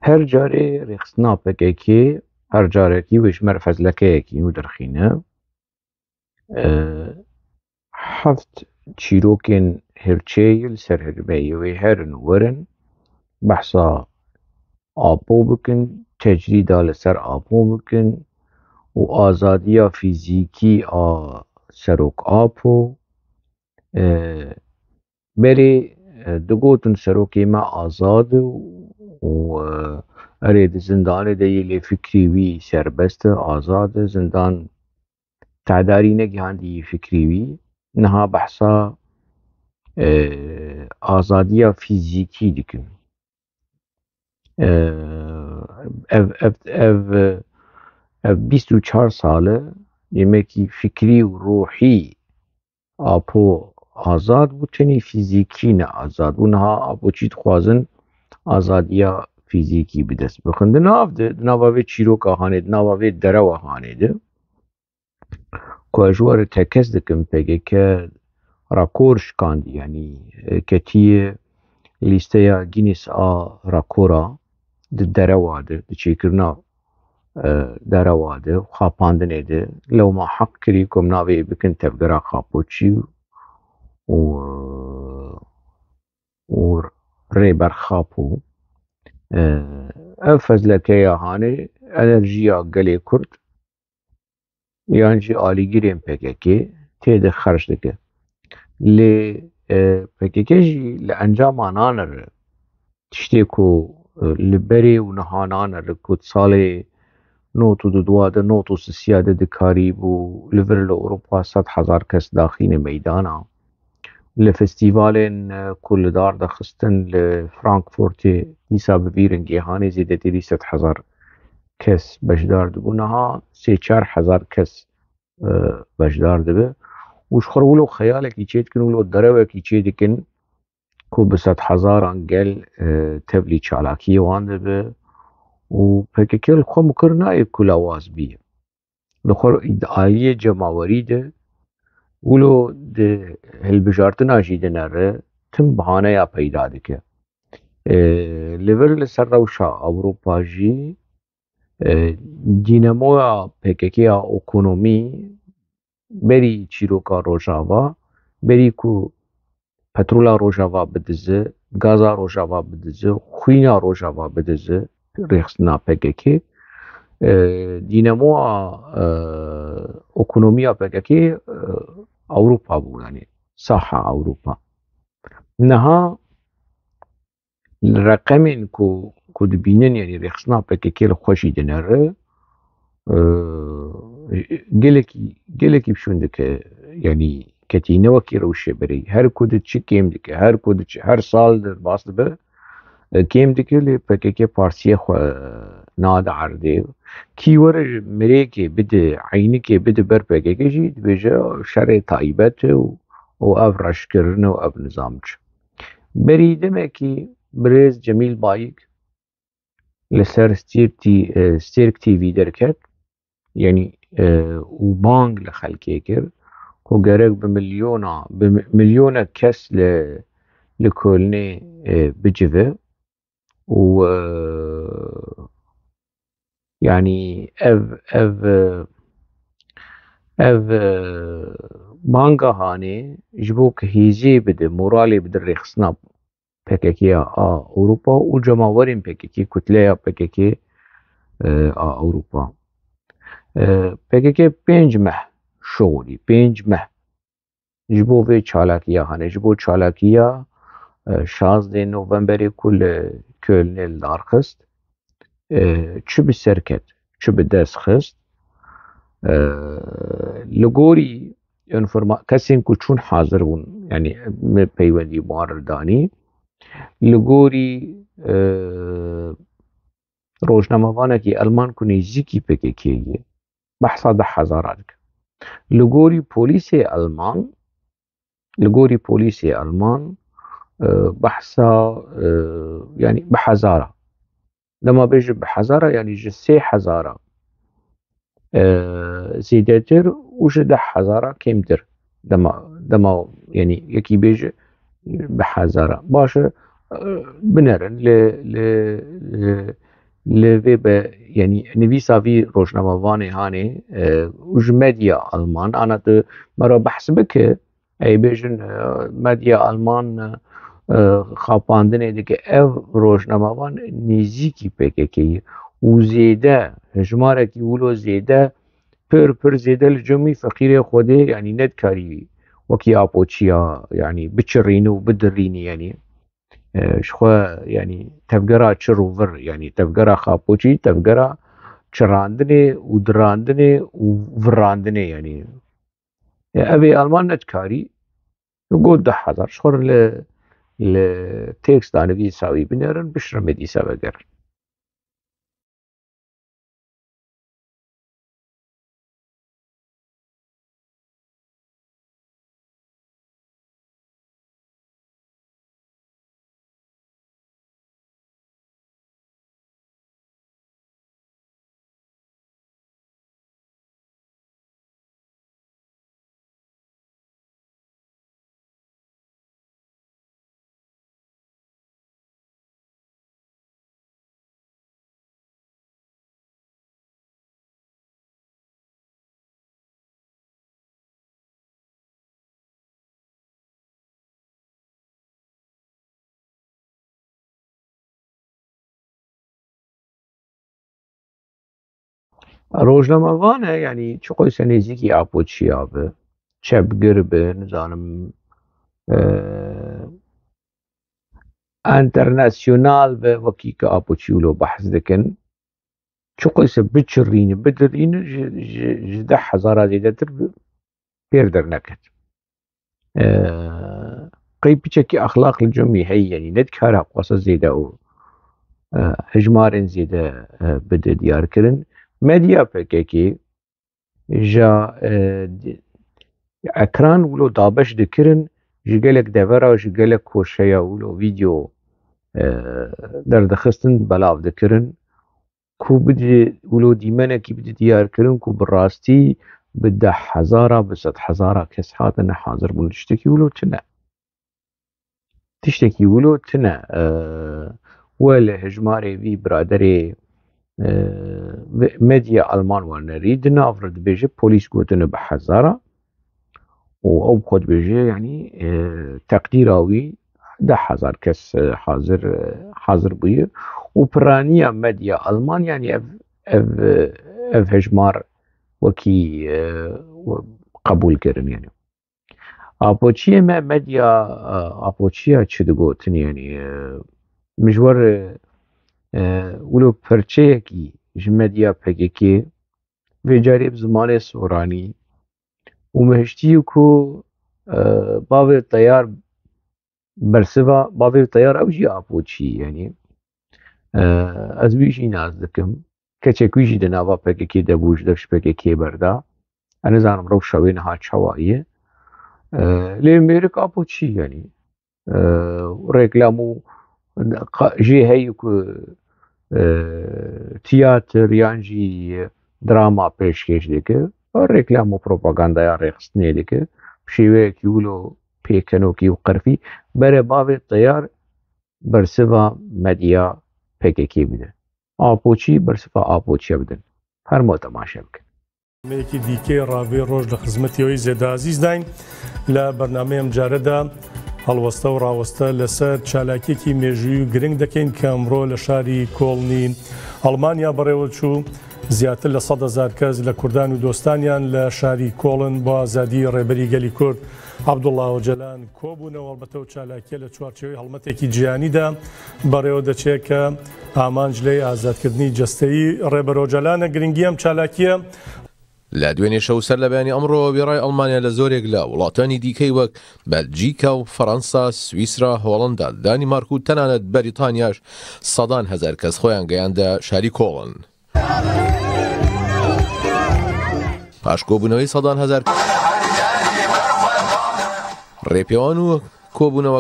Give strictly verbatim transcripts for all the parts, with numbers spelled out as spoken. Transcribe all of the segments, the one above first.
Her carê rêxistina P K K, her carekî wê ji me re fezlekeyekî nû derxîne. E, heft çîrokên hirçeyê li ser herêmê yê wê herin û werin, behsa Apo bikin, tecrîda li ser Apo bikin û azadiya fîzîkî a Serok Apo. E, berê, e, digotin serokê me azad e û, e, erê di zindanê de yê, lê fikrî wî serbest e, azad e, zindan tedarî negihandiye fikrî wî. Niha behsa, e, azadiya fîzîkî dikin. E, ev, ev, ev, ev bîst û çar sal e, yemekî fikrî û ruhî Apo azad bû, tenê fîzîkî ne azad bû. Niha Apo çî dixwazin, azadiya fîzîkî bi dest bixin. Di nav de, di nava vê çîroka Hanê, di nava vê derewa Hanê de, ku ez ji we re tekez dikim, P K K rakor şikandî, yanî, e, ketiye lîsteya Guinness a rakora di derewa de, di çêkirina, e, derewa de, xapandinê de, lewma heq kirî ku em navê bikin tevgera Xapoçî û, û Rêber Xapo. E, ev fezlekeya Hanê enerjiya gelê Kurd yan jî alîgirên P K K tê de xerc dike. Lê, e, P K K jî li encama nanere tiştê ku, e, li berê û niha nanere ku di salê nod û dudwa de, nod û sisiya de dikarîbû li vir li Ewropa sed hezar kes daxîne meydana. Li festîvalên, e, ku li dar dixistin li Frankfurtê, dîsa bi vî rengê Hanê zêdetirî sed hezar kes beşdar dibû. Niha sê çar hezar kes, e, beşdar dibe. Û ji xwe re wilo xeyalekî çêdikin, wilo derewekî çêdikin ku bi sedhezaran gel, e, tevlî çalakiyê wan dibe. Û P K K li xwe mukir nayê ku lawaz bî. Li xwe di aliyê cemawerî de wilo di hilbijartina jî dinere, tim bahaneya peyda dike. E, li vir li ser rewşa Ewropa jî, e, dînamoya P K K ya ekonomî berî çîroka Rojava, berî ku petrola Rojava bidize, gaza Rojava bidize, xwîna Rojava bidize, rêxistina P K K, e, dînamoya, e, ekonomiya P K K, e, Ewropa bû, yanî saha Ewropa. Niha li reqemên ku, ku dibînin, yanî rêxistina P K K li xwe jî dinere, e, gelekî, gelekî bi şûn dike, yanî ketî ne wekî rewşê berê. Her ku diçe kêm dike, her ku diçe, her sal derbas dibe, e, kêm dike, lê P K K partiyê xwe nade erdê. Kî were mirêkê bide, eynikê bide ber P K K jî dibêje şerê taybet e û, û ev reşkirin e û ev nizam çi. Berî demekî birêz Cemîl Bayik li ser Stêrk T-, e, Stêrk T V derket, yanî, e, û bang li xelkê kir ku gerek bi milyona, bi mi-, milyonek kes li, li Kölnê, e, bicive û, e, yanî ev, ev, e, ev, e, banga Hanê ji bo ku hêzê bide, moralê bide rêxistina P K K ya a Ewropa û cemawerên P K K, kutleya P K K, e, a Ewropa. E, P K K pênc meh şixulî, pênc meh ji bo vê çalakiya Hanê, ji bo çalakiya, e, şazdeh novemberê ku li Kölnê li dar xist, e, çi bi ser ket, çi bi dest xist. E, li gorî informa-, kesên ku çûn hazir bûn, yanî min peywendî bi wan re danî, li gorî, e, rojnamevanekî Elman ku nêzîkî P K K ye, behsa deh hezara dike. Li gorî polîsê Elman, li gorî polîsê Elman, e, behsa, e, yanî bi hezara. Dema bêje bi hezara, yanî ji sê hezara, e, zêdetir û ji deh hezara kêmtir. Dema, dema, yanî yekî bêje bi hezara. Baş e, e, binerin li, li, li li vê be, yanî nivîsa vî rojnamevanê hanê, e, û ji medya Alman, ana tu me re behs bike, ey bêjin, e, medya Alman, e, xapandinê dike. Ev rojnamevan nêzîkî P K K ye û zêde, hejmarekî wilo zêde, pir, pir zêde li cem wî feqîrê Xwedê, yanî nedikarî wekî Apoçiya, yanî biçirîne û bidirîne, yanî. E, ji xwe, yanî tevgera çir û vir, yanî tevgera Xapoçî, tevgera çirandinê û dirandinê û virandinê, yanî. E, ev ê Alman nedikarî, got deh hezar, ji xwe re li, li teksta nivîsa wî binêrin, bişirime dîsa vegerin. Rojnamevan e, yanî çiqoyse nêzîkî Apoçiya bi, çepgir bi, nizanim, e, enternasyonal bi, wekî ke Apoçî wilo behs dikin. Çiqoyse biçirîne, bidirîne, ji, ji, ji deh hezara zêdetir bi, pêr derneket. E, qey piçekî exlaq li cem wî heye, yanî nedikare xwasa zêde û, e, hejmarên zêde, e, bide diyarkirin. Medya P K K ja, e, di-, ekran wilo dabeş dikirin, ji gelek devera, ji gelek koşeya wilo vîdeo, e, derdixistin, belav dikirin. Ku bidî wilo dîmenekî bidî diyarkirin ku bi rastî bi deh hezara, bi sed hezara kes hatine hazir bûn. Tiştekî wilo tune. Tiştekî wilo tune. E, we li hejmarê vî biraderê, e, ve-, medya Alman wernerî di nav re dibêje polîs gotine bi hezara. Û ew bi xwe dibêje, yanî, e, teqdîra wî deh hezar kes, e, hazir, e, hazir bûye. Û piraniya medya Alman, yanî ev, ev, e, ev hejmar wekî, e, qebûl kirin, yanî. Apoçiyê me medya, e, Apoçiya çi digotin, yanî, e, min ji we re, e, wilo perçeyekî ji medya P K K, vê carê bi zimanê soranî, û me hiştî ku, e, bavê Teyar bersiva, bavê Teyar ew jî Apoçî, yanî, e, ez wî jî nas dikim. Keçek wî jî di nava P K K de bû, ji dev ji P K K berda. Ez nizanim rewşa wê niha çawa ye. E, lê mêrik Apoçî, yanî. E, reklam û qa-, jê heye ku, e, tiyatir yan jî drama pêşkêş dike, reklam û propagandaya rêxistinê dike, bi şêweyekî wilo pêkenokî û qirfî, bere bavê Teyar bersiva medya P K K bide. Apoçî bersiva Apoçiya bidin. Fermo temaşe bikin. بەرنامەیەکی دیکەی ڕاوی ڕۆژ لە خزمەتی ئەوەی زێدە عزیزداین. لە بەرنامەی ئەم جارەدا هەڵوەستە و ڕاوەستە لەسەر چالاکیەکی مێژووی و گرنگ دەکەین کە ئەمڕۆ لە شاری کۆڵنی ئەڵمانیا بەڕێوە چوو. زیاتر لە سەد هەزار کەس لە کوردان و دۆستانیان لە شاری کۆڵن بۆ ئازادی ڕێبەری گەلی کورد عەبدوڵڵا ئۆجەلان کۆبوونەوە. ئەڵبەتە ئەو چالاکیە لە چوارچێوەی هەڵمەتێکی جیهانیدا بەڕێوە دەچێت کە ئامانج لێی ئازادکردنی جەستەیی ڕێبەر ئۆجەلانە. گرنگی ئەم چالاکیە لە دوێنێ شەو سەر لە بەیانی ئەمڕۆ وێڕای ئەڵمانیا لە زۆرێک لە وڵاتانی دیکەی وەک بەلجیکا و فەڕەنسا، سویسرا، هۆڵندا، دانیمارک و تەنانەت بەریتانیاش سەدان هەزار کەس خۆیان گەیاندە شاری کۆڵن. پاش کۆبوونەوەی سەدان هەزار ڕێپێوان و کۆبوونەوە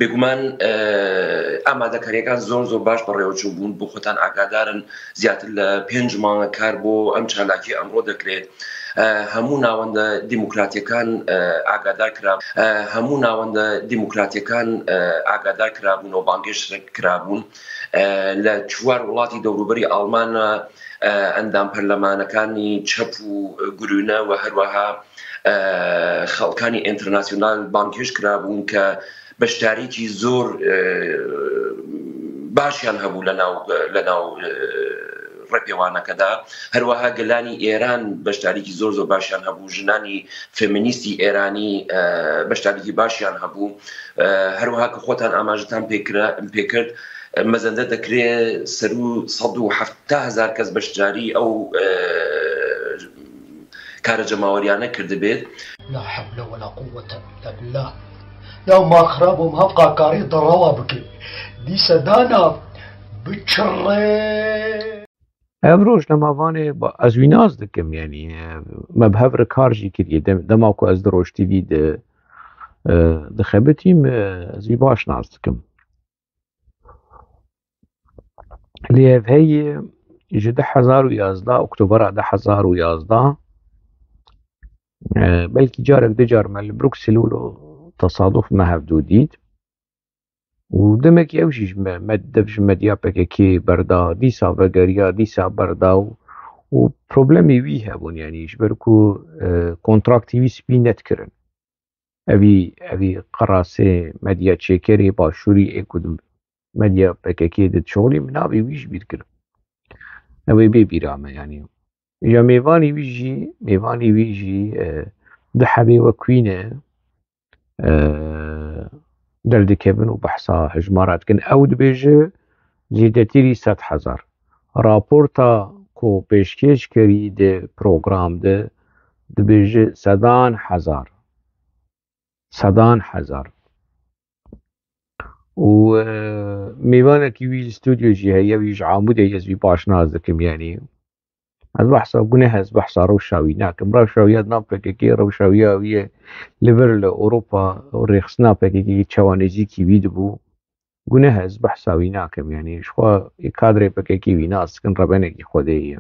بێگومان ئامادەکاریەکان زۆر زۆر باش بەڕێوەچوو بوون، بۆ خۆتان ئاگادارن زیاتر لە پێنج مانگە کار بۆ ئەم چالاکی ئەمڕۆ دەکرێت. هەموو ناوەندە دیموکراتیەکان ئاگادار کرا هەموو ناوەندە دیموکراتیەکان ئاگادار کرابوون و بانگێش کرابوون لە چوار وڵاتی دەوروبەری ئاڵمانە. ئەندام پەرلەمانەکانی چەپ و گرونە و هەروەها خەڵکانی ئینتەرناسیۆنال بانگهێشت کرابوون کە بەشداریکی زۆر باشیان هەبوو لە ناو لە ناو ڕێپێوانەکەدا. هەروەها گەلانی ئێران بەشداریکی زۆر زۆر باشیان هەبوو، ژنانی فێمینیستی ئێرانی بەشداریکی باشیان هەبوو. هەروەها کە خۆتان ئاماژەتان پێکرد، مەزەندە دەکرێت سەروو سەد و حەفتا هەزار کەس بەشداری ئەو کارە جەماوەریانە کردبێت. لا حول ولا قوة إلا بالله. لەو ما خرابم هەفقا کاری دەڕەوا بکەین. دیسە دانا بچڕێ. Ev rojnamevanê ez wî nas dikim, yanî me bi hev re kar jî kiriye. Dema ku ez di Roj T V de dixebitîm, ez wî baş nas dikim. Lê ev heye ji du hezar û yazdeh, Oktobera du hezar û yazdeh, belkî carek du car me li Bruksel wilo tesaduf me hevdû dît. Û demekî ew jî ji me, me dev ji medya P K K berda, dîsa vegeriya, dîsa berda û, û problemê wî hebûn, yanî ji ber ku e, kontraktî wî spî nedikirin. Evî, evî qerasê medya çêkerê başûrî ê ku di medya P K K de dişixulî, min navê wî ji bîr kir. Ew ê bê bîra me, yanî. Îja mêvanî wî jî, mêvanî wî jî e, du hebê wek wî ne, e, derdikevin û behsa hejmara dikin. Ew dibêje zêdetirî sed hezar. Raporta ku pêşkêş kirî di program de dibêje sedan hezar. Sedan hezar. Û e, mêvanekî wî li stûdyo jî heye, wî ji Amûdê ye, ez wî baş nas dikim, yanî. Ez behsa guneh, ez behsa rewşa wî nakim. Rewşa wî ya di nav P K K, rewşa wî ya wî ye li vir li Ewropa û rêxistina P K K çawa nêzîkî wî dibû. Guneh, ez behsa wî nakim. Yanî ji xwe ê kadrê P K K wî nas dikin, rebenekî Xwedê ye.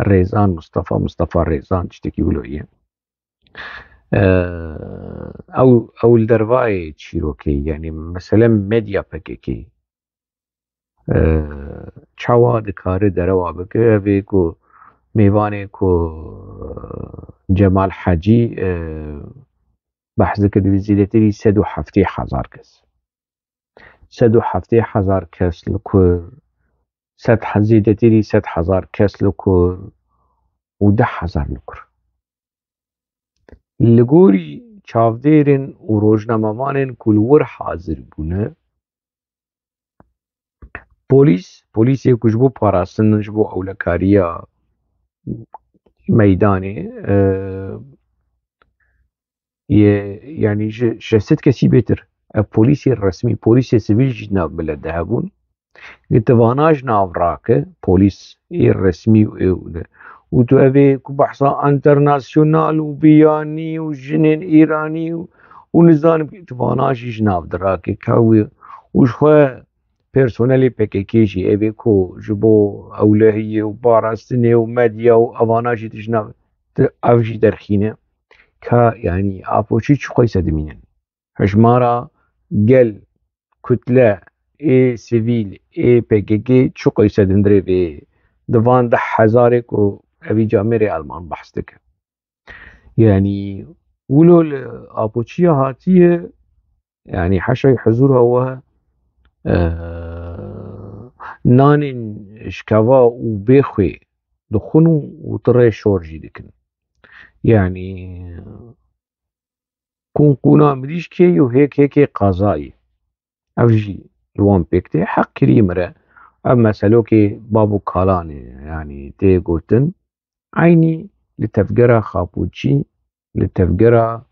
Rêzan Mustafa, Mustafa Rêzan tiştekî wilo ye. Ew, ew li dervayê çîrokê, yanî mesele medya P K K. Çawa dikare derewa bike? Ev ê ku mêvanê ku Cemal Hecî behs dikir, divê zêdetirî sed û heftê hezar kes. Sed û heftê hezar kes li kur, sed, zêdetirî sed hezar kes li kur û deh hezar li kur. Li gorî çavdêrên û rojnamevanên ku li wir hazir bûne, polîs, polîsê ku ji bo parastin, ji bo ewlekariya meydanê, e, yê, yanî ji şeş sed kesî bêtir. Ev polîsê resmî, polîsê sivîl jî nav milet de hebûn. Li tivana ji nav rake, polîs ê resmî û ê û tu evê ku behsa enternasyonal û biyanî û jinên Îranî û, û nizanim tivana jî ji nav dirake ka wî û ji xwe personelê P K K jî evê ku ji bo ewlehiyê û parastinê û medya û evana jî tu ji nav, tu ev jî derxîne ka yanî apoçî çi qeyse dimînin. Hejmara gel, kutle ê sivîl ê P K K çi qeyse dindirê vê di van deh hezarê ku evî camêrê Alman behs dike. Yanî wilo li apoçiya hatiye, yanî heşay huzûra we, e, nanên şikeva û bêxwê dixwin û, û tirê şor jî dikin. Yanî qûnqûna mirîşkê û hêk hêkê qazayê. Ev jî li wan pêk tê. Heq kirî min re. Ev meselokê bab û kalanê, yanî tê gotin. Eynî li tevgera Xapûçî, li tevgera,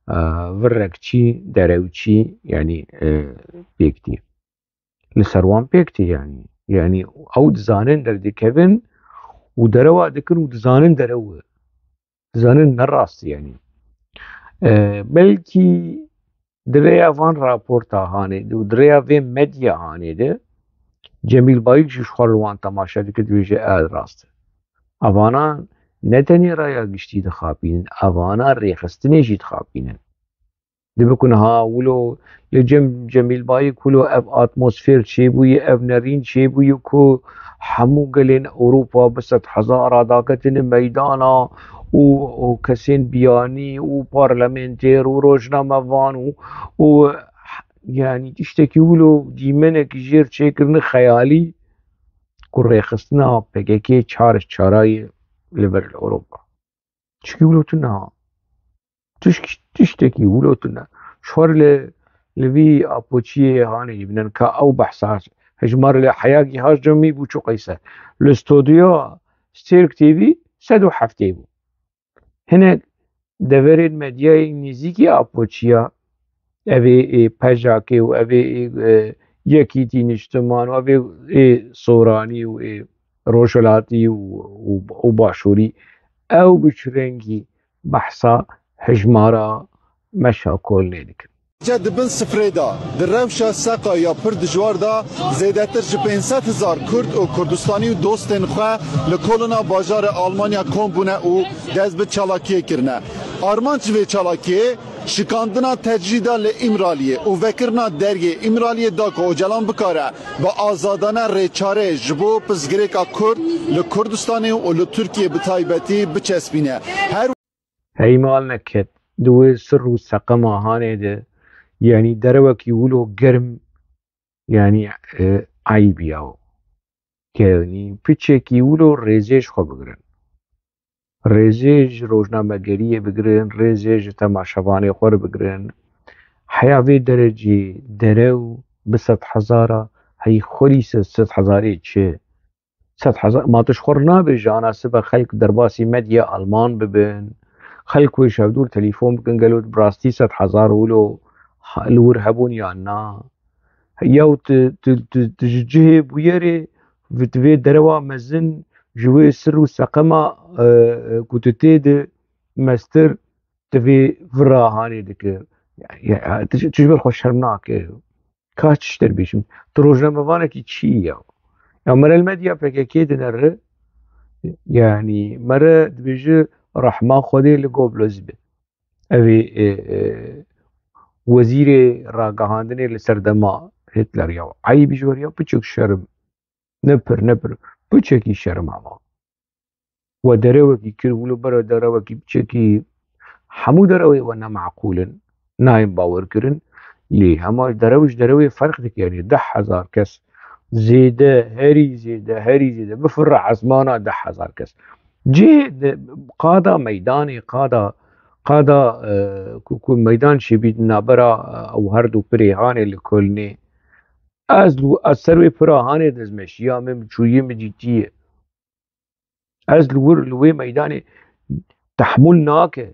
e, Virrekçî, Derewçî, yanî, e, pêk tê. Li ser wan pêk tê, yanî. Yanî ew dizanin derdikevin û derewa dikin û dizanin derew e. Dizanin ne rast e, yanî. E, belkî Di rêya van raporta hanê de û di rêya vê medya hanê de Cemîl Bayik jî ji xwe li wan temaşe dike, dibêje, ev rast e. Evana ne tenê raya giştî dixapînin, evana rêxistinê jî dixapînin. Dibikun ha wilo li cem Cemîl Bayik wilo ev atmosfer çêbûye, ev nerîn çêbûye ku hemû gelên Ewropa bi sed hezara daketine meydana û, û kesên biyanî û parlamentêr û rojnamevan û, û yanî tiştekî wilo dîmenekî jêr çêkirine xeyalî ku rêxistina P K K çar çarayê li vir li Ewropa. Çikî wilo tune ha. Tişk-, tiştekî wilo tune. Ji xwe re li, li vî apoçiyê hanê jî binen ka ew behsa hejmar li heyakî haş cemî bû çi qeyse. Li stodyoya Stêrk T V sed û heftê bû. Hinek deverên medyayê nêzîkî apoçiya, ev ê, ê P J K û ev ê, ê, e, Yekîtî Niştiman û ev ê, ê Soranî û ê Rojhilatî û, û, û Başûrî, ew bi çi rengî behsa hejmara meşa kolnê dikin. Gece di bin sifrê de, di rewşa seqa ya pir dijwar de, zêdetir ji pênc sed hezar Kurd û Kurdistanî û dostên xwe li kolina bajarê Almanya kom bûne û dest bi çalakiyê kirine. Armanc vê çalakiyê şikandina tecrîda li Îmraliyê û vekirina dergê Îmraliyê da ku Ocalan bikare bi azadane rêçarê ji bo pirsgirêka Kurd li Kurdistanê û li Tirkiyê bi taybetî biçespîne. Her Heymal neket di wê sir û seqema hanê de, yanî derewekî wilo germ, yanî, e, eyb ya. Yanî piçekî wilo rêzê ji xwe bigirin. Rêzê ji rojnamegeriyê bigirin, rêzê ji temaşevanê xwe re bigirin. Heya vê derecî derew bi sed hezara, hey xwelî se-, sed hezarê çi? Sed hezar, ma tu ji xwe re nabêje, ana sibe xelk derbasî medya Alman bibin, xelk wê ji hevdû re telefon bikin, gelo bi rastî sed hezar wilo ha-, li wir hebûn yan na? Yaw tu, tu, tu, tu ji cihê bûyerê, vê, tu vê derewa mezin, ji wê sir û seqema, e, e, ku tu tê de mestir, tu vê vira hanê dikir. Ya, ya, tu, tu ji ber xwe şerm nake. Ka çi ji te re bêjim? Tu rojnamevanekî çi yî ya? Ya mere li medya P K K dinere, yanî mere dibêje rehma Xwedê li Goebbels be. Ev ê, e, e, wezîrê ragihandinê li serdema Hitler ya. Eyb ji ber ya piçek şerm. Ne pir, ne pir. Piçekî şerm ama. We derewekî kir, wilo bera derewekî piçekî, hemû derewê we ne meqûl in, nayên bawer kirin. Lê hema derew ji derewê ferq dike, yanî deh hezar kes zêde, herî zêde, herî zêde, bifire esmana deh hezar kes. Cihê de, qada meydanê, qada, qada, e, ku, ku meydan çêbî nabera, e, ew her du pirê hanê li Kolnê. Ez li, ez ser wê pira hanê dizmeşiya min çûyî min dîtiye. Ez li wir, li wê meydanê tehmûl nake.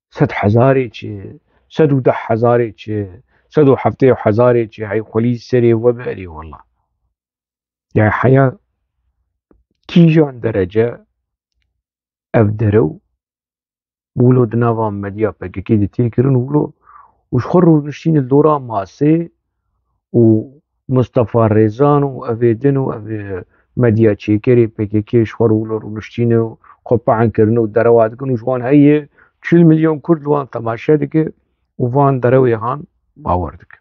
Sed hezarê çi, sed û deh hezarê çi, sed û heftê hezarê çi, hey xwelî serê we bi erê wela. Yani heya kîjan derece ev derew wilo di nava medya P K K de tê kirin û wilo û ji xwe rûniştîn li dora masê û Mustafa Rêzan û evê din û ev medya çêkerê P K K ji xwe re wilo rûniştîne û xwe pe'en kirine û derewa dikin û ji wan heye çil milyon Kurd li wan temaşe dike û van derewê han bawer dike.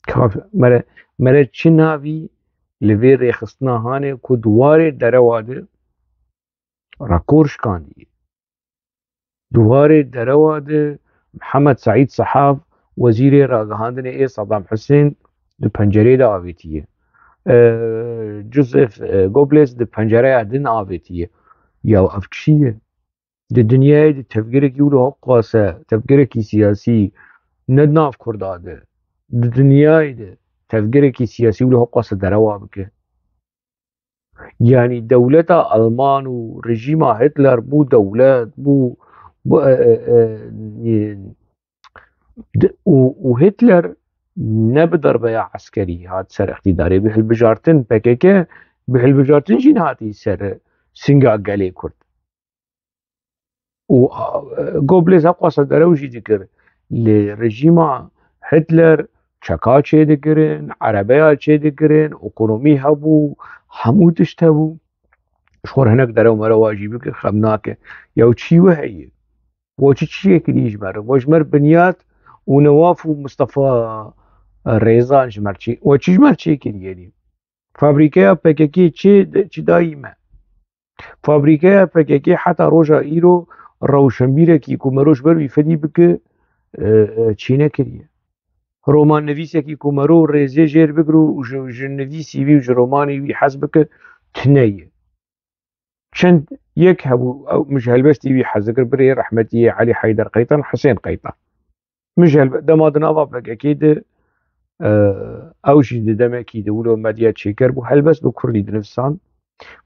Ka mere, mere çi navî li vê rêxistina hanê ku di warê derewa de rekor şikandiye. Di warê derewa de Mihemed Seîd Sehaf, wezîrê ragihandinê ê Sedam Hisên, di pencereyê de avêtiye. E, Joseph, e, Goebbels di pencereya din avêtiye. Ya ev çi ye? Di dinyayê de tevgerekî wilo heqwase, tevgerekî siyasî ne di nav Kurda de, di dinyayê de tevgerekî siyasî wilo heqwase derewa bike. Yanî dewleta Alman û rejîma Hitler bû dewlet, bû, bû, e, e, e, e, di-, û, û Hitler ne bi darbeya eskerî hat ser îqtîdarê, bi hilbijartin P K K, bi hilbijartin jî nehatî ser singa gelê Kurd. Û, a, Goebbels heqwasa derew jî dikir. Lê rejîma Hitler çeka çêdikirin, erebeya çêdikirin, ekonomî hebû, hemû tişt hebû. Ji xwe re hinek derew merewa jî bike, xem nake. Ya çî we heye? We çi çiyê kirî ji me re? We ji me re Binyat û Newaf û Mistefa Rêzan ji me re çi? We çi ji me re çêkiriye? Fabrîkeya P K K çi, çi dayî me? Fabrîkeya P K K heta roja îro rewşenbîrekî ku mero ji ber wî fedî bike, e, e, çênekiriye. Romannivîsekî ku mero rêzê jêr bigire û ji, ji nivîsî wî û ji romanê wî hez bike, tune ye. Çend yek hebû, ew min ji helbestî wî hez dikir, birê rehmetî yê Elî Heyder Qeytan, Hisên Qeytan. Min ji helbe-, dema di nava P K K de, e, ew jî di demekî de wilo medya çêker bû, helbest bi kurdî dinivîsand.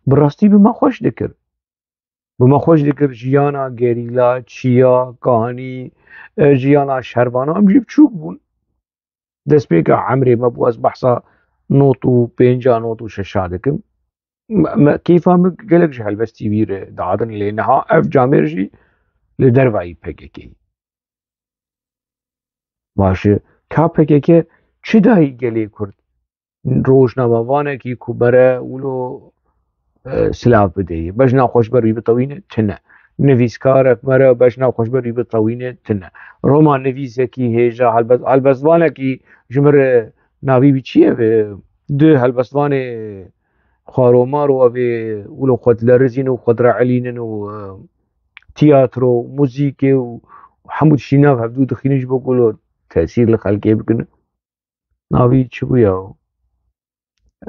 Bi rastî bi me xweş dikir. Bi me xweş dikir jiyana gerîla, çiya, kanî, e, jiyana şervana, em jî biçûk bûn. Destpêka emrê me bû, ez behsa not û pênca, not û şeşa dikim. Me, me, keyfa min gelek ji helbestî wî re dihatin, lê niha ev camêr jî li dervayî P K K. Baş e, ka P K K çi dayî gelê Kurd? Rojnamevanekî ku mere wilo, e, silav bideyê. Bejna xwe ji ber wî bitewîne, tune. Nivîskarek mere bejna xwe ji ber wî bitewîne, tune. Romannivîsekî hêja, helbest-, helbestvanekî ji min re navî wî çi ye? Bi du helbestvanê xwaromar û ev ê wilo xwe dilerizîne û xwe direelînin û, e, tiyatro, muzîkê û hemû tiştî nav hevdû dixînin ji bo ku wilo tesîr li xelkê bikin. Navî çi bû ya?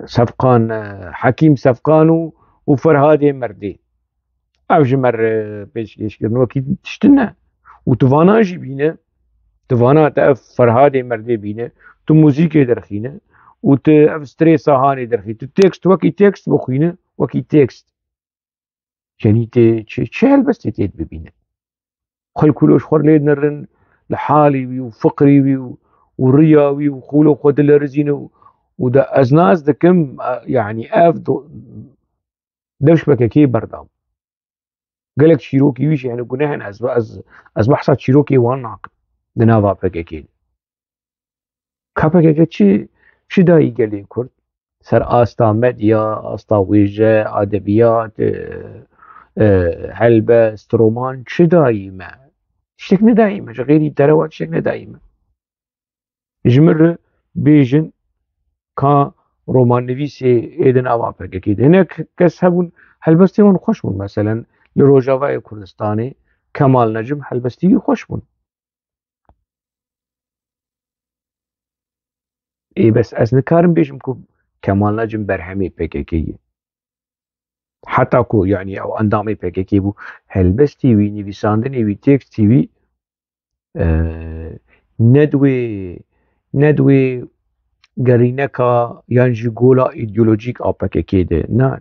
Sefqan, e, Hekîm Sefqan û, û Ferhadê Merdê. Ev ji me re pêşkêş kirin wekî tiştin e. Û tu vana jî bîne, tu vana te ev Ferhadê Merdê bîne, tu muzîkê derxîne û tu ev Strêsa Hanê derxî, tu tekst wekî tekst bixwîne, wekî tekst. Yanî tê çi, çi helbestê tê bibîne? Xelk wilo ji xwe lê dinerin, li halê wî û fiqrê wî û, û riya wî û xwilo xwe dilerizîne û, û de ez nas dikim, e, yanî ev do-, dev ji P K K berdabû. Gelek çîrokî wî jî hene ku ne hene, ez, ez, ez behsa çîrokê wan nakim di nava P K K de. Ka P K K çi, çi dayî gelê Kurd? Ser asta medya, asta wêje, edebiyat, e, e, helbest, roman çi dayî me? Tiştek nedayî me. Ji xêrî derewa tiştek nedayî me. Ji min re bêjin ka romannivîsê ê di nava P K K de. Hinek kes hebûn, helbestê wan xweş bûn. Meselen, li Rojavayê Kurdistanê Kemal Necim helbestî wî xweş bûn. Ê, bes ez nikarim bêjim ku Kemal Necim berhemê P K K ye. Heta ku, yanî, ew endamê P K K bû, helbestî wî, nivîsandinê wî, tekstî wî, e, ne di wê, ne di wê gerîneka yan jî gola îdeolojîk a P K K de. Na,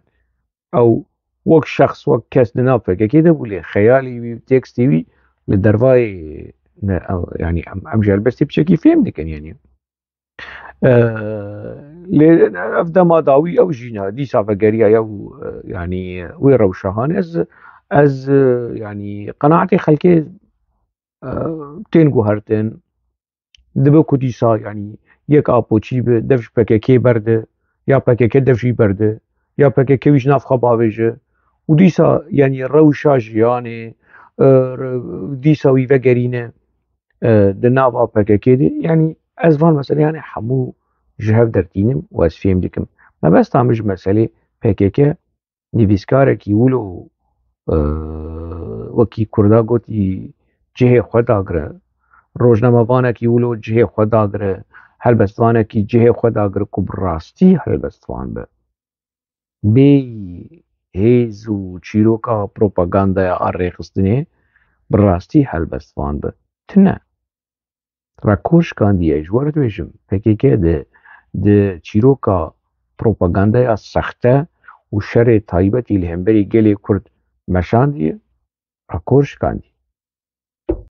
ew wek şexs, wek kes di nav P K K de bû, lê xeyalê wî û tekstê wî li dervayê ne, ew, yanî em, em ji helbestê piçekî fêm dikin, yanî. E, lê ev dema dawî ew jî ne, dîsa vegeriya ya û, e, yanî wê rewşa han. Ez, ez, e, yanî qenaetê xelkê, e, tên guhertin. Dibe ku dîsa, yanî, yek Apo çî bi, dev ji P K K berde, ya P K K dev jî berde, ya P K K wî ji nav xwe bavêje û dîsa, yanî, rewşa jiyanê, e, re-, dîsa wî vegerîne, e, di nava P K K de. Yanî, ez van mesele, yanî, hemû ji hev dertînim û ez fêm dikim. Mebesta min ji meselê P K K nivîskarekî wilo, e, wekî Kurda gotî cihê xwe dagire, rojnamevanekî wilo cihê xwe dagire, helbestvanekî cihê xwe dagire ku bi rastî helbestvan be. Bêyî hêz û çîroka propagandaya a rêxistinê bi rastî helbestvan be. Tune. Rekor şikandiye, ji we re dibêjim, P K K di, di çîroka propagandaya sexte û şerê taybetî li hemberî gelê Kurd meşandiye, rekor şikandiye.